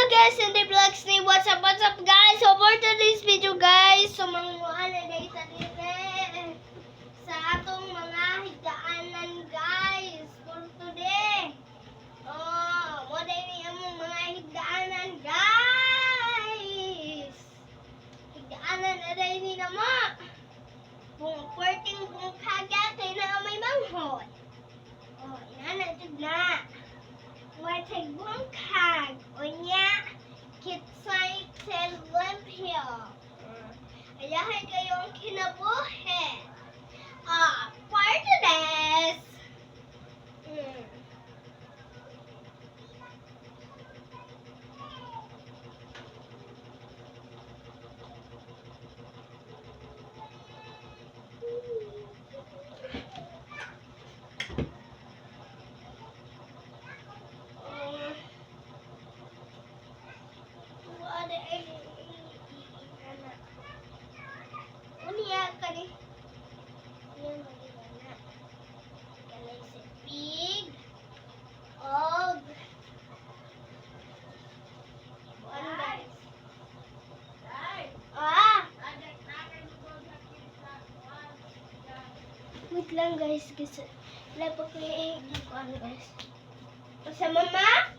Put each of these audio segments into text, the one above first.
Guys, Cindy Vlogs ni. What's up guys? So for today's video guys, so manguha na guys sa dire sa atong mga higdaanan guys for today. Oh, mo ni among mga higdaanan guys. Higdaanan na dahil ni namo. Kung perting kung kaga kay na may manghod. Oh, inana jud na. Watay bungkag. Unya, kitsay tel limpyo. Ayahay kayong kinabuhi. Ah, part of this. Wala ay ana. Unya kani. Yan na. Kanay si pig. Og ano guys? Ah! Wait lang guys kasi wala pa ko yung ano guys. Sa mama?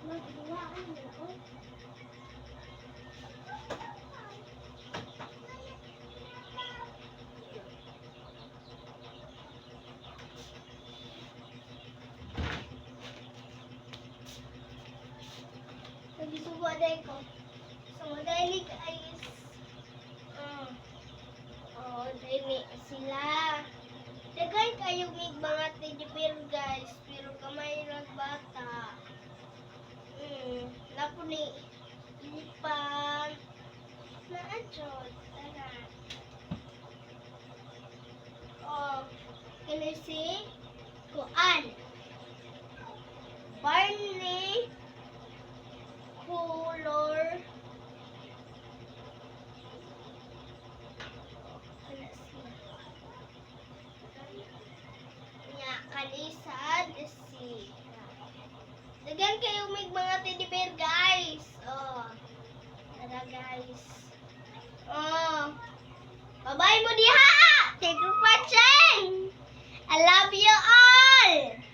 Magbuwaan na, oh. Nagisuba dahil ko. So, dahil guys, oh, dahil sila. Daghan kayo mig mga teddy bear guys, pero kamay rag bata. Napo ni elephant. Naa jud, tara. Oh, kani si Kuan. Barney color. Kana siya. Nya kalisad si. Daghan kayo mig mga teddy bear guys. Oh. Tara guys. Oh. Bye-bye mo diha. Thank you for watching. I love you all.